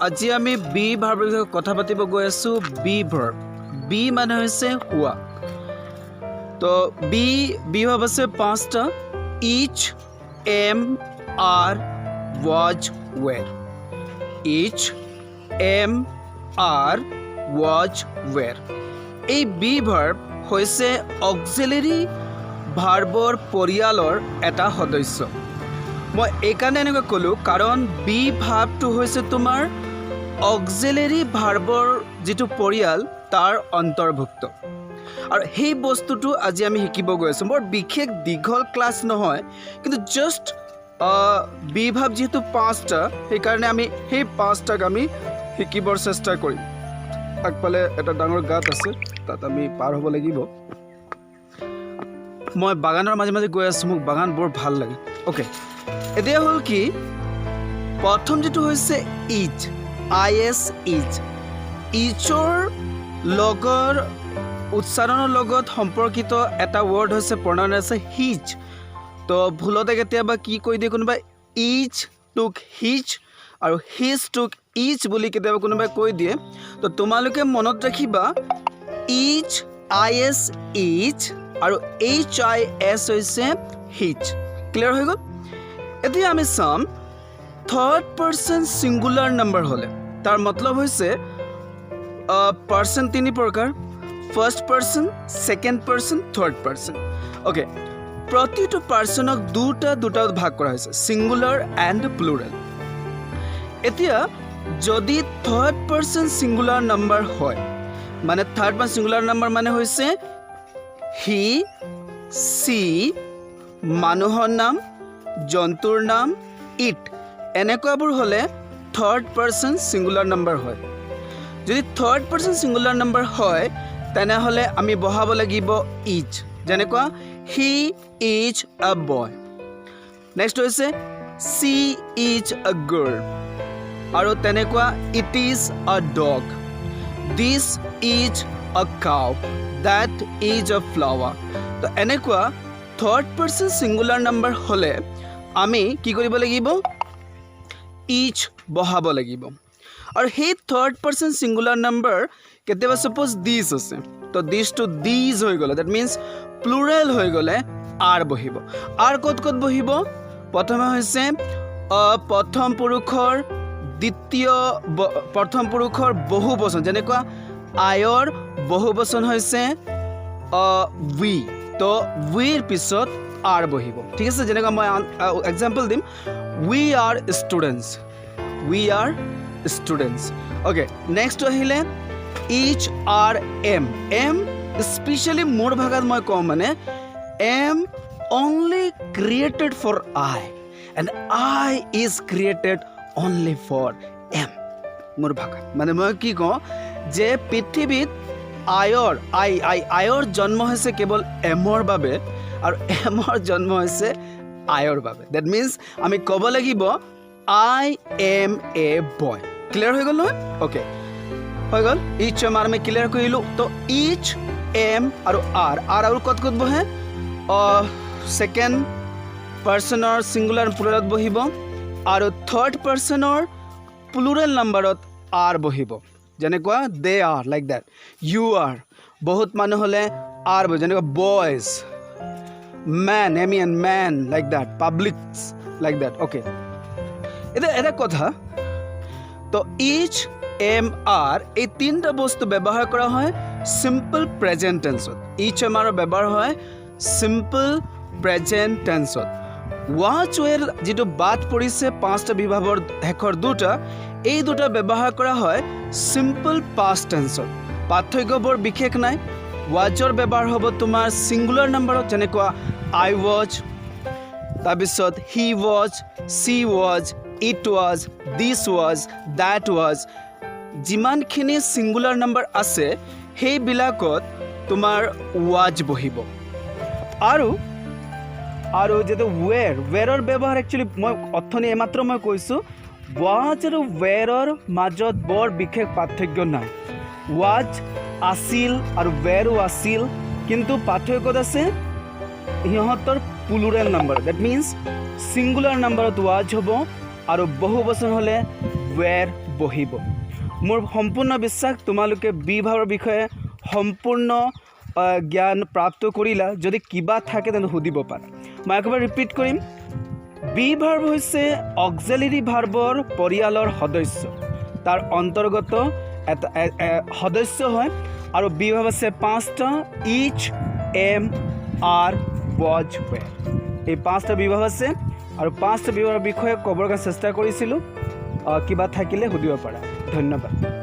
আজি আমি বি ভাৰ্বৰ বিষয়ে কথা পাতিব গৈ আছোঁ। বি ভাৰ্ব, বি মানে হৈছে হোৱা। তো বি ভাৰ্ব আছে পাঁচটা: is, am, are, was, were. Is, am, are, was, were. এই বি ভাৰ্ব হৈছে অক্সিলেৰী ভাৰ্বৰ পৰিয়ালৰ এটা সদস্য। মই এইকাৰণে এনেকৈ ক'লোঁ, কাৰণ বি ভাৰ্বটো হৈছে তোমাৰ অক্সিলেৰী ভাৰ্বৰ যিটো পৰিয়াল, তাৰ অন্তৰ্ভুক্ত। আৰু সেই বস্তুটো আজি আমি শিকিব গৈ আছোঁ। বৰ বিশেষ দীঘল ক্লাছ নহয়, কিন্তু জাষ্ট বি ভাৰ্ব যিহেতু পাঁচটা, সেইকাৰণে আমি সেই পাঁচটাক আমি শিকিবৰ চেষ্টা কৰিম। আগফালে এটা ডাঙৰ গাঁত আছে, তাত আমি পাৰ হ'ব লাগিব। মই বাগানৰ মাজে মাজে গৈ আছোঁ, মোক বাগান বৰ ভাল লাগে। অ'কে, এতিয়া হ'ল কি, প্ৰথম যিটো হৈছে is, I S, is. ইজৰ লগৰ উচ্চাৰণৰ লগত সম্পৰ্কিত এটা ৱৰ্ড হৈছে, প্ৰণাউন আছে his. তো ভুলতে কেতিয়াবা কি কৈ দিয়ে কোনোবাই, is took his আৰু his took is বুলি কেতিয়াবা কোনোবাই কৈ দিয়ে। তো তোমালোকে মনত ৰাখিবা, is, I S, is আৰু এইচ I S হৈছে his. Clear হৈ গ'ল? এতিয়া আমি চাম, থাৰ্ড পাৰ্চন ছিংগুলাৰ নাম্বাৰ হ'লে, তাৰ মতলব হৈছে পাৰ্চন তিনি প্ৰকাৰ: first person, second person, third person. Okay, প্ৰতিটো পাৰ্চনক দুটা দুটা ভাগ কৰা হৈছে, ছিংগুলাৰ এণ্ড প্লুৰেল। এতিয়া যদি থাৰ্ড পাৰ্চন ছিংগুলাৰ নাম্বাৰ হয়, মানে থাৰ্ড পাৰ্চন ছিংগুলাৰ নাম্বাৰ মানে হৈছে হি, চি, মানুহৰ নাম, জন্তুৰ নাম, it, এনেকুৱাবোৰ হ'লে থাৰ্ড পাৰ্চন ছিংগুলাৰ নাম্বাৰ হয়। যদি থাৰ্ড পাৰ্চন ছিংগুলাৰ নাম্বাৰ হয়, তেনেহ'লে আমি বহাব লাগিব is. যেনেকুৱা, "He is a boy." Next হৈছে, "She is a girl." আৰু তেনেকুৱা, "It is a dog." "This is a cow." "That is a flower." তো এনেকুৱা থাৰ্ড পাৰ্চন ছিংগুলাৰ নাম্বাৰ হ'লে আমি কি কৰিব লাগিব? Is বহাব লাগিব। আৰু সেই থাৰ্ড পাৰ্চন ছিংগুলাৰ নাম্বাৰ কেতিয়াবা ছাপ'জ দিছ আছে, তো দিছটো these হৈ গ'লে, that means plural হৈ গ'লে আৰ বহিব। আৰ ক'ত ক'ত বহিব? প্ৰথমে হৈছে প্ৰথম পুৰুষৰ দ্বিতীয় প্ৰথম পুৰুষৰ বহু বচন। যেনেকুৱা আয়ৰ বহু বচন হৈছে উই, তো উইৰ পিছত আৰ বহিব। ঠিক আছে? যেনেকুৱা মই এক্সাম্পল দিম, "We are students." "We are students." Okay, নেক্সটটো আহিলে is, R, M. M specially মোৰ ভাষাত মই কওঁ, মানে am only created for I and I is created only for am. মোৰ ভাষাত মানে মই কি কওঁ যে পৃথিৱীত আয়ৰ আই আই আয়ৰ জন্ম হৈছে কেৱল এমৰ বাবে আৰু এমৰ জন্ম হৈছে আয়ৰ বাবে। That means আমি ক'ব লাগিব, "I am a boy." Clear হৈ গ'ল নহয়? অ'কে, হৈ গ'ল। Is, M, R আমি ক্লিয়াৰ কৰিলোঁ। তো is, M আৰু আৰ। আৰ আৰু ক'ত ক'ত বহে? ছেকেণ্ড পাৰ্চনৰ ছিংগুলাৰ প্লুৰেলত বহিব আৰু থাৰ্ড পাৰ্চনৰ প্লুৰেল নাম্বাৰত আৰ বহিব। যেনেকুৱা they are, like that, you are. বহুত মানুহ হ'লে আৰ বহিব, যেনেকুৱা boys, men, M E N, men, like that, publics, like that. Okay, এতিয়া এটা কথা, তো is, M, R এই তিনিটা বস্তু ব্যৱহাৰ কৰা হয় চিম্পল প্ৰেজেণ্ট টেন্সত। Is, M, আৰৰ ব্যৱহাৰ হয় চিম্পল প্ৰেজেণ্ট টেন্সত। ৱাজ, ৱেৰ যিটো বাদ পৰিছে পাঁচটা বি ভাৰ্বৰ শেষৰ দুটা, এই দুটা ব্যৱহাৰ কৰা হয় চিম্পল পাষ্ট টেন্সত। পাৰ্থক্য বৰ বিশেষ নাই। ৱাজৰ ব্যৱহাৰ হ'ব তোমাৰ ছিংগুলাৰ নাম্বাৰত, যেনেকুৱা আই ৱাজ, তাৰপিছত he was, she was, it was, this was, that was. যিমানখিনি ছিংগুলাৰ নাম্বাৰ আছে, সেইবিলাকত তোমাৰ ৱাজ বহিব। আৰু যিটো ৱেৰ, ৱেৰৰ ব্যৱহাৰ একচুৱেলি মই অথনি এইমাত্ৰ মই কৈছোঁ, ৱাজ আৰু ৱেৰৰ মাজত বৰ বিশেষ পাৰ্থক্য নাই। ৱাজ আছিল আৰু ৱেৰো আছিল, কিন্তু পাৰ্থক্যত আছে সিহঁতৰ plural number. That means singular নাম্বাৰত ৱাজ হ'ব। আৰু বহু বচন হ'লে ৱেৰ বহিব। মোৰ সম্পূৰ্ণ বিশ্বাস, তোমালোকে বি ভাৰ্বৰ বিষয়ে সম্পূৰ্ণ জ্ঞান প্ৰাপ্ত কৰিলা। যদি কিবা থাকে, তেন্তে সুধিব পাৰা। মই একেবাৰে ৰিপিট কৰিম। বি ভাৰ্ব হৈছে অক্সিলেৰী ভাৰ্বৰ পৰিয়ালৰ সদস্য, তাৰ অন্তৰ্গত এটা সদস্য হয়। আৰু বি ভাৰ্ব আছে পাঁচটা: is, am, are, was, were। এই পাঁচটা বি ভাৰ্ব আছে আৰু পাঁচটা বি ভাৰ্বৰ বিষয়ে ক'বৰ কাৰণে চেষ্টা কৰিছিলোঁ। কিবা থাকিলে সুধিব পাৰা। ধন্যবাদ।